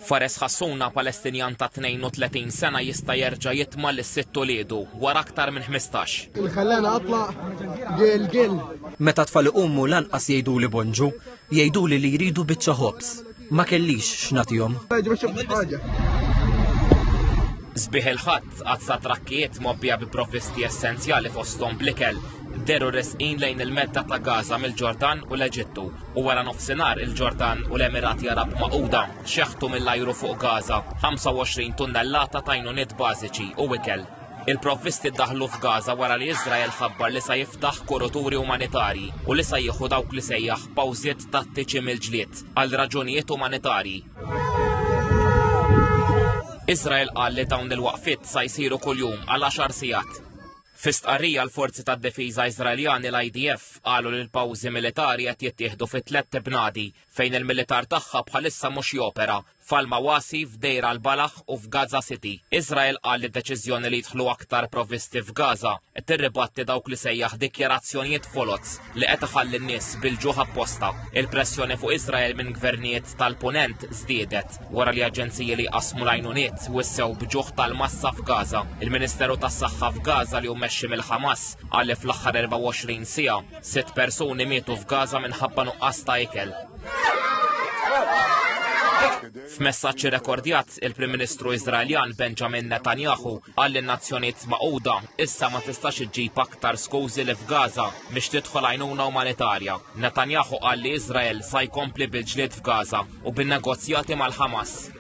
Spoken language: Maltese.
Fares Hassouna, Palestinjan ta' 32 sena jista' jerġa' jitma' lis-sitt uliedu wara aktar minn 15. Il-ħallana atla' gil gil. Meta tfal iqumu lanqas jgħiduli bonġu, jgħiduli li jridu biċċa ħobż. Ma kellix x'nagħtihom. Sbieħ il-Ħadd, għadd ta' trakkijiet mgħobbija bi provvisti essenzjali fosthom bl-ikel dehru resqin lejn il-medda ta' Gaza mill-Ġordan u l-Eġittu u wara nofsinhar il-Ġordan u l-Emirati Arab Magħquda xeħtu mill-ajru fuq Gaza 25 tunnellata ta' għajnuniet bażiċi u ikel. Il-provvisti ddaħlu f'Gaza wara li Iżrael ħabbar li sa jiftaħ kuruturi umanitarji u li sa jieħu dawk li sejjaħ pawżiet tattiċi mill-ġlied għal raġunijiet umanitarji. Iżrael qal li dawn il-waqfiet sa jsiru kuljum għal għaxar sigħat. Fi stqarrija l-Forzi tad-Difiża Iżraeljani l-IDF qalu li l-pawżi militari qed jittieħdu fi tlett ibnadi fejn il-militar tagħha bħalissa mhux jopera, f'Al-Mawasi, f'Deir al-Balah u f'Gaza City. Iżrael qal li d-deċiżjoni li jidħlu aktar provvisti f'Gaza qed tirribatti dawk li sejjaħ dikjarazzjonijiet foloz li qed iħalli n-nies bil-ġuħ apposta. Il-pressjoni fuq Iżrael minn gvernijiet tal-Punent żdiedet wara li aġenziji li jqassmu l-għajnuniet wissew b'ġuħ tal-massa f'Gaza. Il-Ministeru tas-Saħħa f'Gaza li hu mmexxi mill-Ħamas qal li fl-aħħar 24 siegħa sitt persuni mietu f'Gaza minħabba nuqqas ta' ikel. F'messaġġ irrekordjat, il-Prim Ministru Iżraeljan Benjamin Netanyahu qal li n-Nazzjonijiet Magħquda issa ma tistax iġġib aktar skużi li f'Gaza biex tidħol għajnuna umanitarja. Netanyahu qal li Iżrael sa jkompli bil-ġlied f'Gaza u bin-negozjati mal-Ħamas.